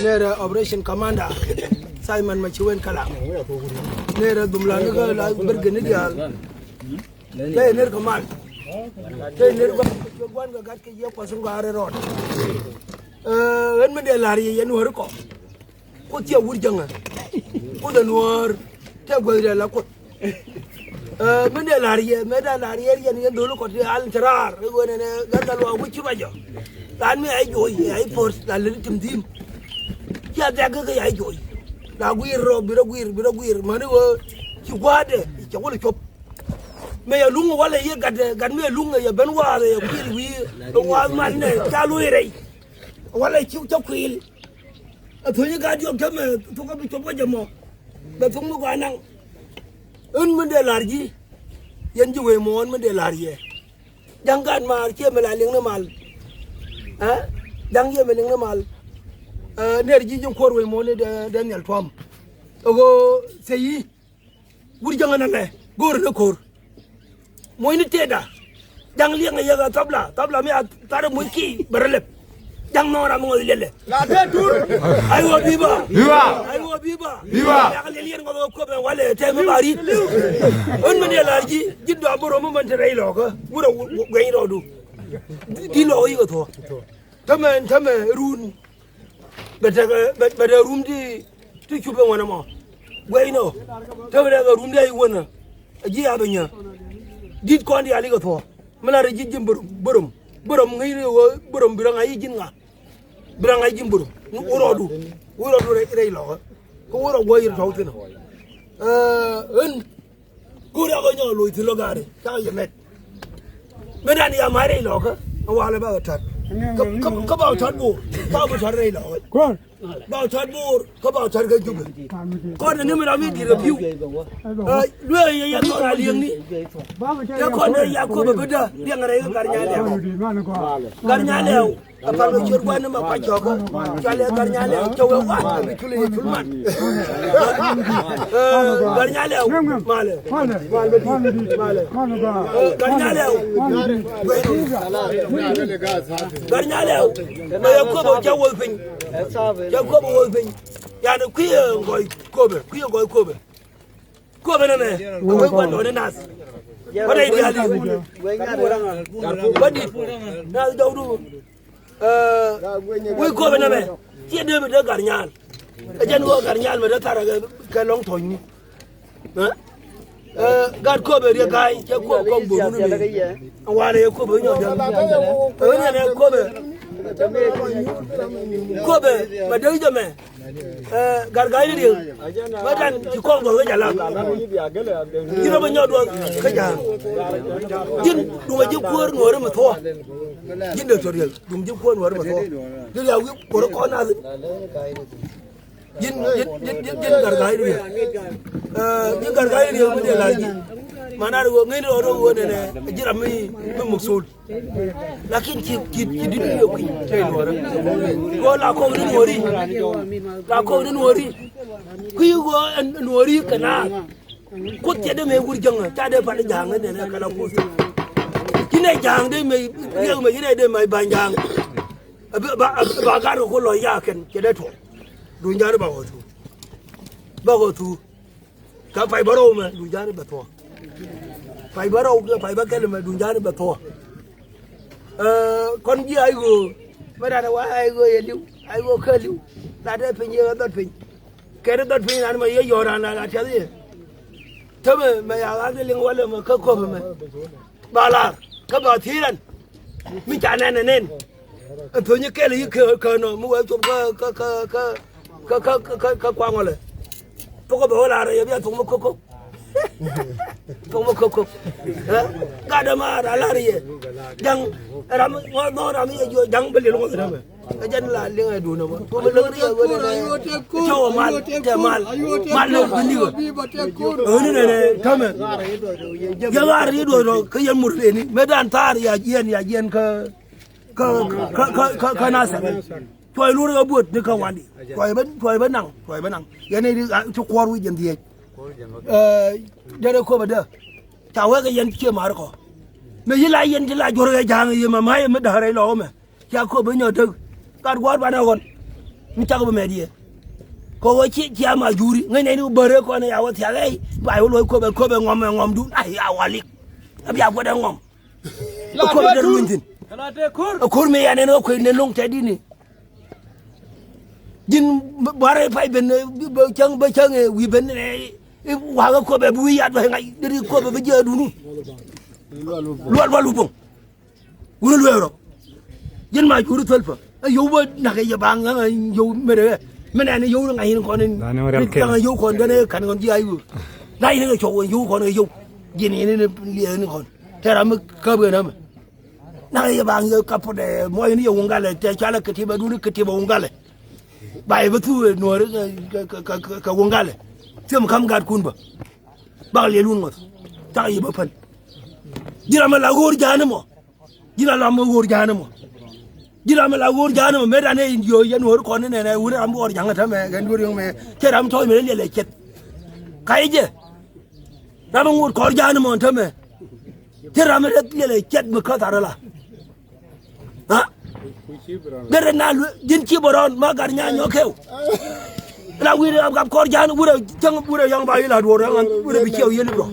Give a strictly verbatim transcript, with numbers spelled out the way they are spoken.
Nɛrɛ operation commander Simon Maciwen Kala. Nɛrɛ dhum la ni kä la bergeni diaal. Tɛ ner kɛ mal. Tɛ ner guan, guan kɛ gat kɛ yɛ kuath ŋɔaarɛ rɔɔd. Ɛ, ɣän mi dee la̱r yɛ yɛn wä ri kɔ. Kuoth ciɛ wur jäŋä. Kuoth ɛ nuɔ̱ɔ̱r. Tɛ guäth rɛl la kuoth. Ɛ, mi dee la̱r yɛ, mi dee la̱r yɛ yɛn, yɛn dhol kɔt yɛ al ti raar. Ɛ ɣöö nɛnɛ gat ka luaak wi̱c ci ruacɔ. Ran mi ɛ joc, ɛ puɔ̱t la leni tim dhi̱i̱m. Cia dhɛk kä yɛ joc. La guiir rɔ, bi rɔ guiir, bi rɔ guiir. Mäni ɣöö ci gua̱a̱dɛ cɛ wä lɛ cop. Mëë yɛ luŋ walɛ yɛ gat, gat mëë luŋ yɛ ben waath yɛ kuil wi̱i̱. Waath man nɛ ca lo̱c rɛy. Walɛ ci cä kuil. Ɛ thuny gat diɔ̱k tämɛ thok ɛ bi cop kä jɛ mɔ. Bɛ thok mi gɔaa naŋ. Ɣän mi dee la̱r ji̱. Yɛn ji̱ wee muɔ̱ɔ̱n mi dee la̱r yɛ. Ja̱ŋ gat maar ciɛ mi la liŋ ni mal. Ɛ? Ja̱ŋ ciɛ mi liŋ ni mal. Ɛ, nɛr ji̱ ji̱ kuɔr wee muɔ̱ɔ̱n ni dee, dee nhial tuɔ̱m. Ɛ ɣöö thieyi. Wur jäŋä nɛmɛ go̱o̱r ni ko̱r. Muɔ̱cni tëëda. Ja̱ŋ liɛŋɛ yɛ ɣä thɔpla, thɔpla mi a thar muc ki bɛ rɔ lɛp. Ja̱ŋ nɔɔr a mi ŋɔth liɛlɛ. La tëë tur. Ai wä biba. Biba. Ai wä biba. Biba. Yak liɛl yɛn ŋɔth wä kuɔpɛ walɛ tɛm mi ba ri̱t. Ɣän mi ni a la̱r ji̱, ji̱ dɔam bi rɔm mi mɛn te rɛy lɔkä. Wurɛ guɛny rɔɔdu. Di lɔkä yikɛ thuɔ̱k. Tämɛ, tämɛ run. Bɛ tekɛ, bɛ, bɛ tekɛ rum ti, ti cup ɛŋuan ɛmɔ. Guɛy nɔ. Tekɛ tekɛ rum ti a iwänä. A ji̱ a bɛ nyä. Di̱t kɔn diaal ikɛ thuɔ̱k. Mi la rɛ ji̱ ji̱ bärom, bärom. Bärom ŋäcni ɣöö bärom bi rɔ ŋa̱c i̱ ji̱n ŋa. Bi rɔ ŋa̱c ji̱n bärom. Ni wä rɔɔdu. Wä rɔɔdu rɛy, rɛy lɔkä. Kä wä rɔ guäc rɔ tɔ̱w thi̱n ɔ. Ɛ, ɣän. Go̱o̱r yakɔ nyɔk loc thi̱n lɔ gaari, cakɔ yɛ mɛt. Mëë dan ya ma̱a̱c rɛy lɔkä, ɛ walɛ bakɔ ta̱t. Kä, kä, kä bakɔ ta̱t bo̱o̱r, bakɔ bi ta̱t rɛy lɔkä. Bakɔ ta̱t bo̱o̱r, kä bakɔ ta̱t kä Jubɛ. Kɔn ni mi ram mi di̱t kɛ pi̱w. Ɛ, luee yɛ yɛn nhɔk a li̱eŋni. Yɛ kɔn ni ya Kopɛ bädä, liɛŋ rɛy kä Gatnyalɛw. Gatnyalɛw. A pal kɛ ciöt gua̱n ni ma kuac cɔkä. Cɔal yɛ Gatnyalɛw cɛ wee wa̱a̱ kɛ bi cul yɛ cul man. Ɛ, Gatnyalɛw. Malɛ. Malɛ. Ɛ, Gatnyalɛw. Gatnyalɛw. Mɛ yɛ Kopɛ cɛ wuɔth piny. Cɛ Kopɛ wuɔth piny. Yani kui̱ ɛ gɔɔy Kopɛ. Kui̱ ɛ gɔɔy Kopɛ. Kopɛ nɛmɛ, a wec gua̱n dɔɔni nath. Wä rɛy diaal i̱. Wä di̱t. Nath jɔwdu. Ɛ, wec Kopɛ nɛmɛ. Ciɛ dee mi dee Gatnyal. Ɛ jɛn ɣöö Gatnyal mɛ dee thar kɛ, kɛ lɔ̱ŋ tɔ̱nyni. Ɛ? Ɛ, gat Kopɛ riek ga̱a̱c, cɛ Kopɛ kɔŋ bo̱o̱run ni. Ɛ walɛ yɛ Kopɛ nyɔk jɛn. Ɛ, ɣän ɛn ɛ Kopɛ. Kopɛ, mɛ dee jɛ mɛ. Ɛ, Gatga̱a̱c ni riek. Mɛ dan ci kɔn gɔ̱r kä ja̱ la. Ji̱n rɔ bä nyɔk duɔth kä ja̱. Ji̱n duŋ a ji̱ kuäär nuɔ̱ɔ̱ri mi thuɔ̱k. Ji̱n dee tɔ̱ riek duŋ ji̱ kuäär nuɔ̱ɔ̱ri mi thuɔ̱k. Ji̱n riak wi̱i̱ kuɔ̱r kɔn nath. Ji̱n, ji̱n, ji̱n, ji̱n, ji̱n Gatga̱a̱c ni riek. Ɛ, ji̱n Gatga̱a̱c ni riek mi dee la̱r ji̱. Mana ri ɣöö ŋäcni rɔɔdɛ ɣöö nɛnɛ ji̱ ram mi, mi muk thol. Lakin ci, ci, ci di̱t ni yɛ kui̱ tëë nuɔ̱ɔ̱rä. Kɛ ɣöö la kɔk ni nuɔ̱ɔ̱ri. La kɔk ni nuɔ̱ɔ̱ri. Kui̱ ɣöö ɛn nuɔ̱ɔ̱ri kɛ naath. Kuoth cɛ dee mëë wur jäŋä, ca dee pan ja̱a̱ŋ nɛnɛ kɛ la kuoth. Ci nɛ ja̱a̱ŋ dee mëë, riɛk mëë ci nɛ dee mëë ba̱ny ja̱a̱ŋ. Ba, ba, ba gat kɛ ku lɔ ya kɛn, cɛ dee tuɔɔk. Duŋ ja̱a̱ŋ ba ɣɔɔ thuu. Ba ɣɔɔ thuu. Kä pay bä rɔw mɛ duŋ ja̱a̱ni bɛ thuɔ̱k. Pay bä rɔw, pay bä kɛl mɛ duŋ ja̱a̱ni bɛ thuɔ̱k. Ɛ, kɔn ji̱ ay ɣöö mɛ ran ɛ wa ay ɣöö yɛ li̱w, ay ɣöö kä li̱w. La dee piny yɛ dhɔt piny. Kɛn dhɔt piny ran mɛ yɛ yɔ̱ɔ̱r ran la la tiath yɛ. Tämɛ mɛ ya ɣa̱r di liŋ walɛ mɛ kä Kopɛ mɛ. Ba lar kä ba thi̱i̱r ɛn. Mi ca nɛn ɛ nɛn. Ɛ thuɔ̱ny kɛl yi kɛ, kɛ nɔ mi wee cop kä, kä, kä, kä kuaŋ ɔlɛ. Thok ɛ bɛ wä lar ɛ yɛ bia thok mi kok kok. Thok mi kok kok. Ɛ gat dämaar a lar yɛ. Ja̱ŋ ram ŋɔth nɔ ram yɛ jiɔ ja̱ŋ bä liɛl ŋɔth dämɛ. Ɛ jɛn la liŋ ɛ duun ɛ bä. Thok mi läŋ ri yɛ wä lɛ nɛ. Cɔw ɛ mal tɛ mal. Mal lɛ bi nikä. Ɛ ɣöö ni nɛ nɛ tämɛ. Yɛ ɣaar ri duɔth rɔ kä yɛn mur leni. Mëë dan thaar ya jiɛn ya jiɛn kä Kä, kä, kä, kä, kä Nasir. Cuɔy lur kä buɔt ni kä wandi. Cuɔy bä, cuɔy bä naŋ, cuɔy bä naŋ. Yɛn ni, ah, ci kuɔr wi̱c jɛn dhiec. Ɛ, derɛ Kopɛ dä. Ca wek yɛn cie mar kɔ. Mëë yi la yɛn ci la juɔr kɛ ja̱a̱ŋ yi mɛ ma yɛ mi da̱r rɛy lɔk mɛ. Ca Kopɛ nyɔ däk. Gat gua̱a̱r banɛ ɣɔn. Mi cak bi mɛt yɛ. Kɛ ɣöö ci, ci ama juri ŋäc nɛy ni bärɛ kɔn ya wä thia̱k ɛ ba yɛ wä luɔc köpɛ, köpɛ ŋɔm ɛ ŋɔm dun. Ay, a walik. A bia kuɔt ɛ ŋɔm. Ɛ köpɛ dee runy thi̱n. Ɛ ko̱r mi ya nɛn ɣä kuec nɛn lo̱ŋ tɛt di̱t ni. Ji̱n buarɛ pay ben, bä cäŋ, bä cäŋ ɛ wi̱i̱ ben nɛ, wakä köpɛ bi wi̱i̱ yat bä ŋa̱c, deri köpɛ bi jiɛ dun. Lual, lual, lual, lual. Wun lueerɔ. Ji̱n ma cuuri thöl pä. Ɛ yio̱w bä nakä yɛ baŋ, ɛ yio̱w mɛrɛ ɛ. Mɛnɛ ni yio̱w ni ŋa̱c in kɔn in. Da̱ŋ ɛ yio̱w kɔn gɛn ɛ ka̱n kɔn ji̱ a yio̱w. Ŋa̱c in kɛ cɔk wä yio̱w kɔn kɛ yio̱w. Ji̱n in in liɛɛ ni kɔn. Tɛr ram mi käp kɛn amɛ. Nakä yɛ baŋ yɛ kapɔt ɛ mɔc in yɛ wuŋ galɛ tɛ cualɛ kɛ tip ɛ duni kɛ tip ɛ wuŋ galɛ. Ba yɛ bä thuk ɛ nuɔ̱ɔ̱ri kɛ, kɛ, kɛ, kɛ, kɛ wuŋ galɛ. Thi̱em ka̱m gat kun bä. Bak liɛl wun ŋɔth. Cak yɛ bä pän. Ji̱n ram mi la ɣöör ja̱a̱n mɔ. Ji̱n a lam mi ɣöör ja̱a̱n mɔ. Ji̱n ram mi la ɣöör ja̱a̱n mɔ. Mëë dan ɛ in yio̱o̱ yɛn ɣöör kɔn ni nɛnɛ wun ram mi ɣöör ja̱a̱n tämɛ kɛn duɔ̱r yɔ̱ŋ mɛ. Cɛ ram tɔ̱ɔ̱c mi rɛ liɛl ɛ cɛth. Ka yɛ jɛ. Ram mi ŋot kɔr ja̱a̱n mɔ tämɛ. Cɛ ram mi rɛ liɛl ɛ cɛth mi käth a rɛ la. Ha? Derɛ na luë ji̱n ci bä rɔn ma gat nya nyɔk kɛw. La wi̱i̱ rɛ gap kɔr ja̱a̱n wurɛ cäŋ wurɛ yɔ̱ŋ ba yi la duɔ̱ɔ̱r yɔ̱ŋ wurɛ bi ciɛw yeli bä.